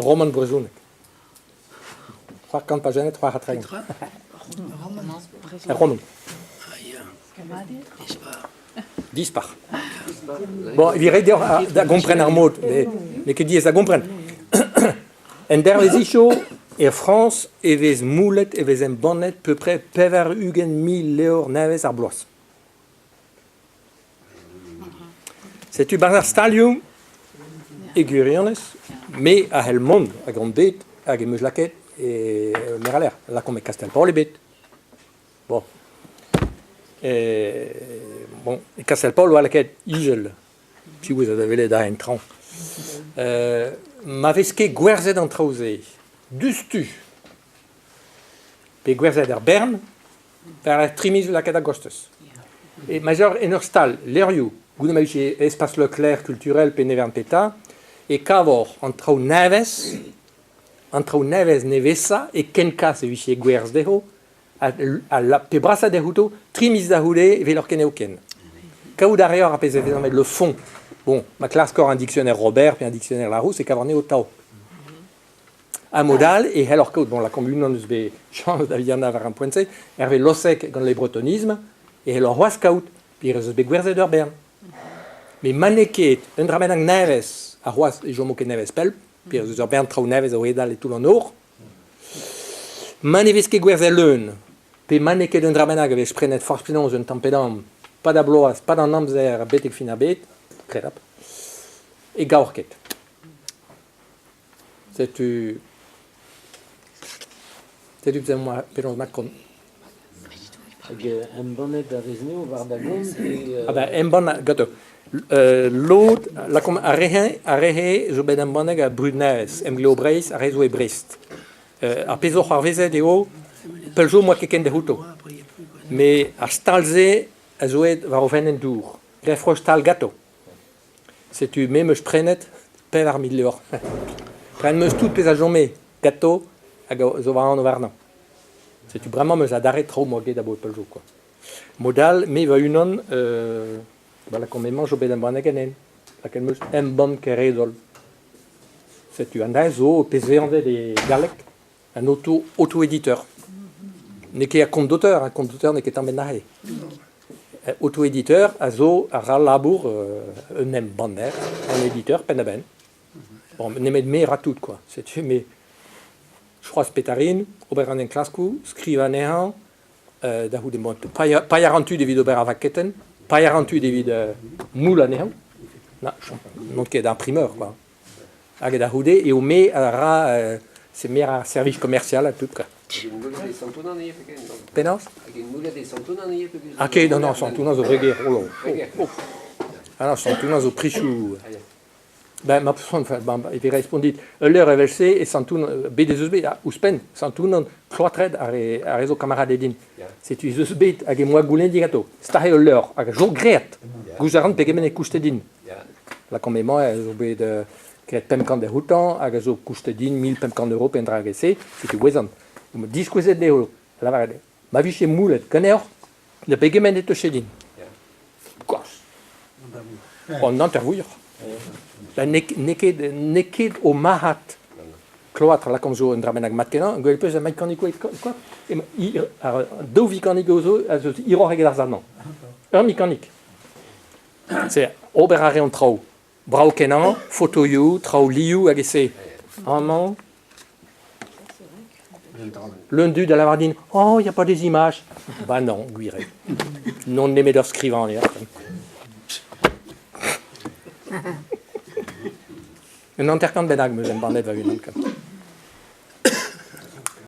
romant brezhonek. 300 pajennet, 330. Ur romant. Dispar. Bon, evit reiñ deoc'h da gompren ar mod, n'eo ket diaes da gompren. En dervezhioù er Frañs e vez moullet, e vez embannet peupre 80 000 levr nevez ar bloaz. Setu 'barzh ar stalioù e gwirionez, me a c'hell mont hag on bet hag em eus lakaet e Meralec'h, lakaomp e Kastell-Paol ebet. Bon. Bon, e Kastell-Paol 'oa lakaet izel, piv a da welet aze en traoñ. Ma vez ket gwerzhet an traoù-se diouzhtu pe gwerzhet er bern, war tri miz lakaet a-gostez. E ma eur en ur stal levrioù, goude ma vije Espace Leclerc culturel pe ne vern petra, e kavor an traoù nevez, an traoù nevez nevesañ e kenkas e vije gwerzh dezho, ha pe brasañ dezho tri miz da c'houde e welor ken eo ken. Kaout a reor ar pezh a vez anvet le fond. Bon, ma klaskor un dictionnaire Robert pe un dictionnaire Larousse e kavan anezho atav. Ha mod all e c'hellor kaout, bon, lakaomp unan eus bet chañs da vihanañ war an poent-se, Hervé Lossec gant les bretonnismes, e c'hellor c'hoazh kaout, peogwir ez eus bet gwerzhet ur bern. Met ma n'eo ket un dra bennak nevez, ha c'hoazh e chomo ket nevez pell, peogwir ez eus ur bern traoù nevez o hedal e toull an nor, ma ne vez ket gwerzhet leun, pe ma n'eo ket un dra bennak a vez prenet forzh penaos un tamm pe damm, pa da bloaz, pa d'an amzer betek fin ar bed, kredapl, e gaor ket. Setu setu penaos ma kont. Hag embannet a vez anezho war da gont pe... Ah ben embann ganto. Lod, lakaomp ar re-eñ, ar re-se zo bet embannet gant Brud Nevez, Emglev Breizh, ar re zo e Brest. Ar pezh zo c'hoarvezet eo, pell zo 'moa ket ken dezhouto. Met ar stal-se a zo aet war o fenn en dour. Graet stal ganto. Setu me 'm eus prenet 4000 levr. Prenet 'm eus tout pezh a chome ganto hag a zo war anv warnañ. Setu bremañ 'm eus adarre traoù 'moa ket abaoe pell zo kwa. Mod all, me va-unan, ba lakaomp emañ zo bet embannet ganin. Lakaet 'm eus embann Keredol. Setu an dra zo pezh 'vez anvet e galleg un auto auto-éditeur. N'eo ket ar compte d'auteur, un compte d'auteur n'eo ket tamm aze. Auto-éditeur a zo a ra labour un embanner, un éditeur penn-da-benn. Bon, nemet me 'ra tout quoi. Setu me c'hoazh petarin, ober an enklaskoù, skrivañ anezhañ, da c'houde bon, paeañ a ran tud evit ober ar vaketenn, paeañ a ran tud evit moullañ anezhañ. Na, n'on ket imprimeur quoi. Hag da c'houde eo me a ra c'est me ar servij commercial ha tout quoi. Penaos? Ah ket, non, non, Santouna zo re ger. Oh, oh, oh. Ah non, Santouna zo prichoù. Ben, ma ben, evit respont dit, ul leur evel-se e Santoun, bet ez eus bet, ouzhpenn, Santounan kloatret ar re, ar re zo kamaraded din. Setu ez eus bet hag em boa goulennet diganto. Stac'h eo ul leur, hag a zo graet. Gouzout a ran pegement e kouste din. Lakaomp emañ a zo bet graet 500 dezhoutañ hag a zo koustet din 1500 euro pe un dra evel-se, setu gouezan. Diskouezet dezho, lavaret eo, ma vije moullet ganeoc'h, da begement e teufe din? Gosh! An hanter vuioc'h. N'eo ket, n'eo ket ho marc'had kloatr, lakaomp zo un dra bennak mat-kenañ, gwell peus a mekanikoù quoi? Ar daou vikanik zo a zo hiroc'h eget ar sal-mañ. Ur mekanik. C'est ober a reont traoù brav-kenañ, fotoioù, traoù liv hag e-se. Amañ, leun dud a lavar din oh, y a pas des images. Bah non, gwir eo. N'on nemet ur skrivagner. Un hanter-kant bennak 'm eus embannet va-unan.